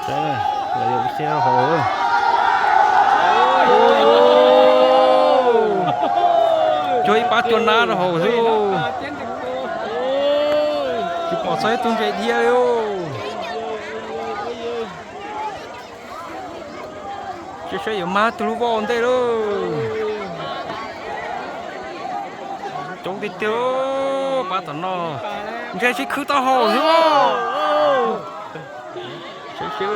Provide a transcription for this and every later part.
Saib, lawv yuav ua siab rau hauv. Cuag ib pab cuag nab rau hauv xwb. Tsis pom txog ib tug ntses dhia li. Saib saib yuav mag tug lub voj ntej lauj. Coob tiag tiag, pab tom no. Ntses sib khwb taub hau xwb. Saib saib.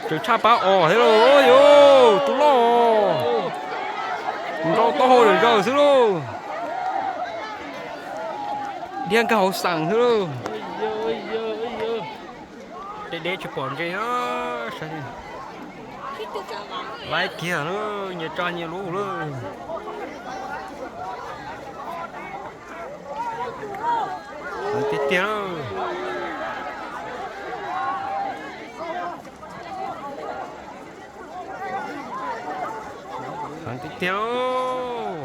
Tseem tshaj pab os thiab lauj, yuav tus loj. Nrau taub hau zom zaws xwb lauj. Dhia nkag hauv xeem xwb lauj. Deb deb tsis pom ntses. Laib kiag lauj, nyias tsa nyias lub lauj. Heev tiag tiag lauj. Heev tiag tiag lauj.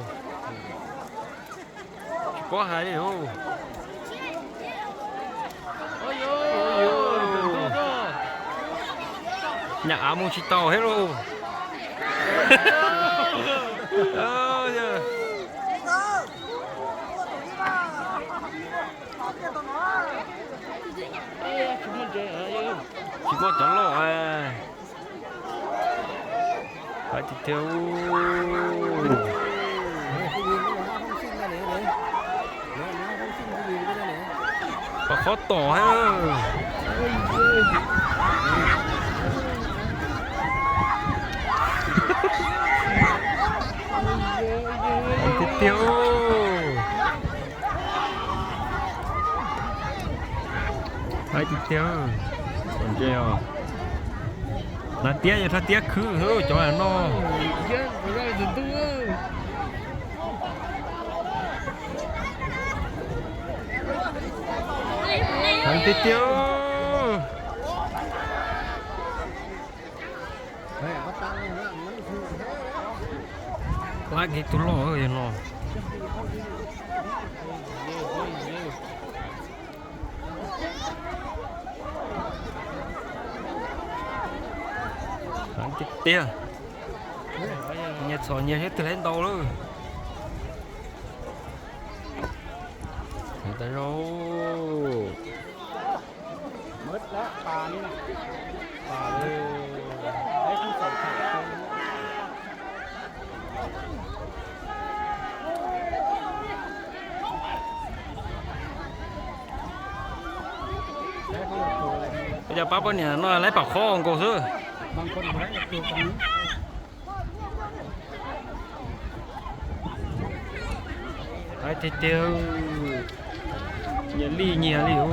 Tsis paub hais li lauj. Nyam av mus tsis tau thiab lauj. Tsis muaj cov loj. Hais tiag tiag. Pom qhov tom thiab. Hais tiag tiag. Hais tiag tiag. Pom ntses os. Hnav tiab yog rhaj tiab khwb xwb cov no. Heev tiag tiag. Lab kiag tus loj yog no. Heev tiag tiag. Nyias txhom nyias seb twg laib ntau lawm. Heev tas zog. Cov pab poj niam no laib pam qhob nkaus xwb. Hais tiag tiag, nyias lij nyias li os.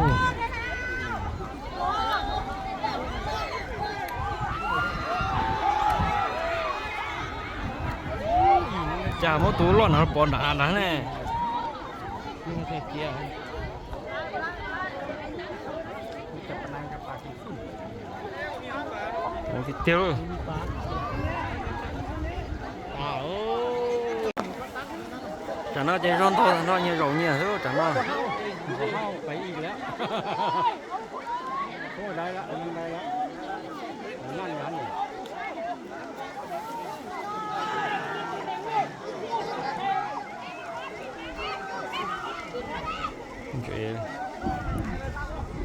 Cas muab tus loj na pov nram av nrad ne. Tiag tiag. Tsam no ces zog ntog no nyias zaum nyias xwb tsam no.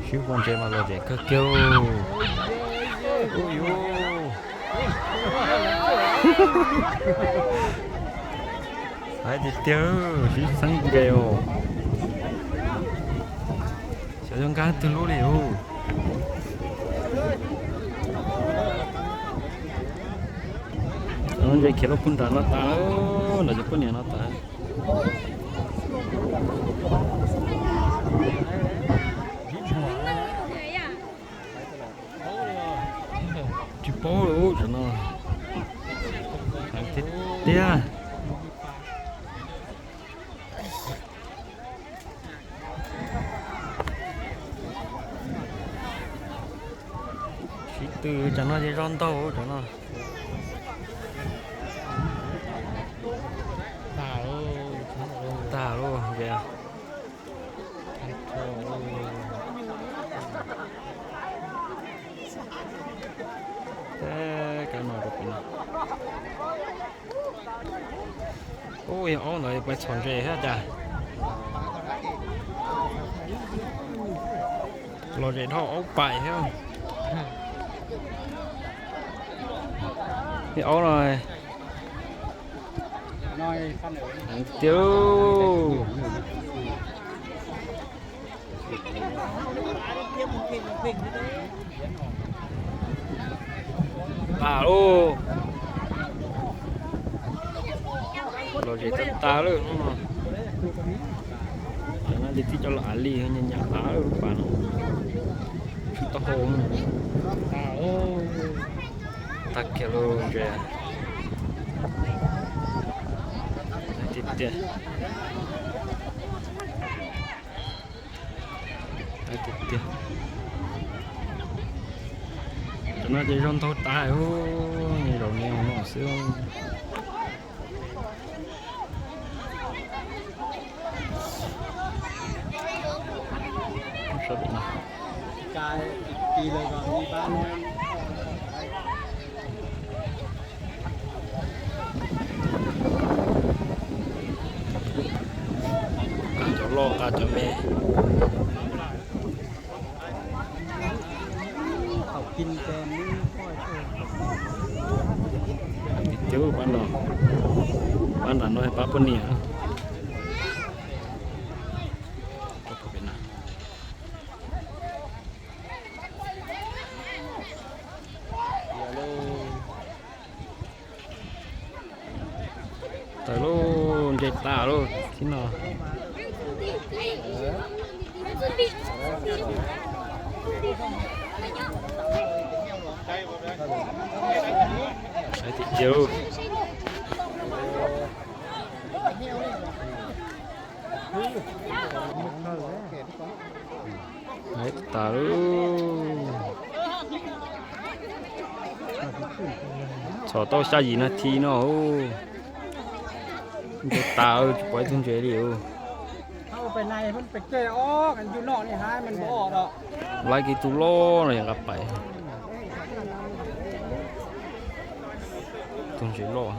Sib pom ntses mas lom zem kawg kiag. Hais tiag tiag, sib txheeb ntses os. Xyov yuav nkag twg lub li os. Ntses khiav lub pug nram no tas, nram cov poj niam no tas. Tsis paub li, tsam no heev tiag tiag. Sib tw tsam no ces zog ntog tsam no. Tag lauj, ces. Ub, yog aub ntawd pais txhom ntses thiab cas. Los zem dhau aub pais thiab. Yog aub no tiag. Tas lauj. Los zem tag tag lawm hnub no. Cov no ces tib co los av li nyam nyam av lub pas no. Tsis tau hau. Tag kiag lub ntses. Tiag tiag. Tiag tiag. Cov no ces zaug ntaug tas, zaum ni no xwb. Nqa cov loj nqa cov me. Tiag, pab no, pab nram no pab poj niam. Tawm lauj, ntses tas lauj, tib no. Saib tim cia lauj. Laib tas lauj. Txhom tau xya yim nas this no. Ntses tas, tsis pom ib tug ntses li. Laib kiag tus loj no yog nqa pais. Tus ntses loj.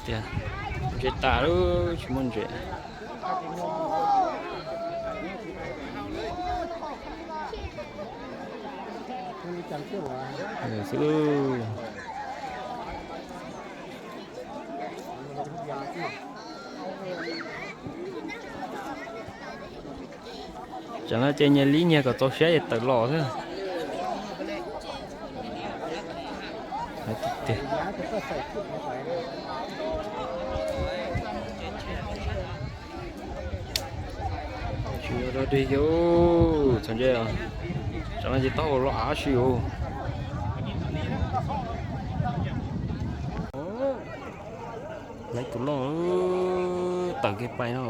Tiag, ntses tas lauj, tsis muaj ntses. Xwb lauj. Tsam no ces nyias li nyias kom txaus siab es tawm los xwb. Tiag. Tsis yog dog dig, txhom ntses. Tsam no ces taub hau los av si os. Laib tus loj, tawm kiag pais no.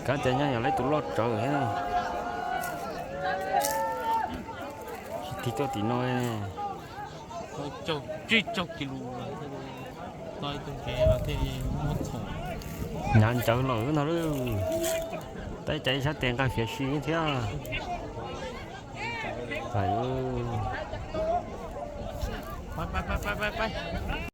Kav tias nyaj yog laib tus loj tsawv thiab. Tsis tig tuaj tim no. Hnyav ncawv los no lawm. Tab cais sab tes nqa fiav si thiab.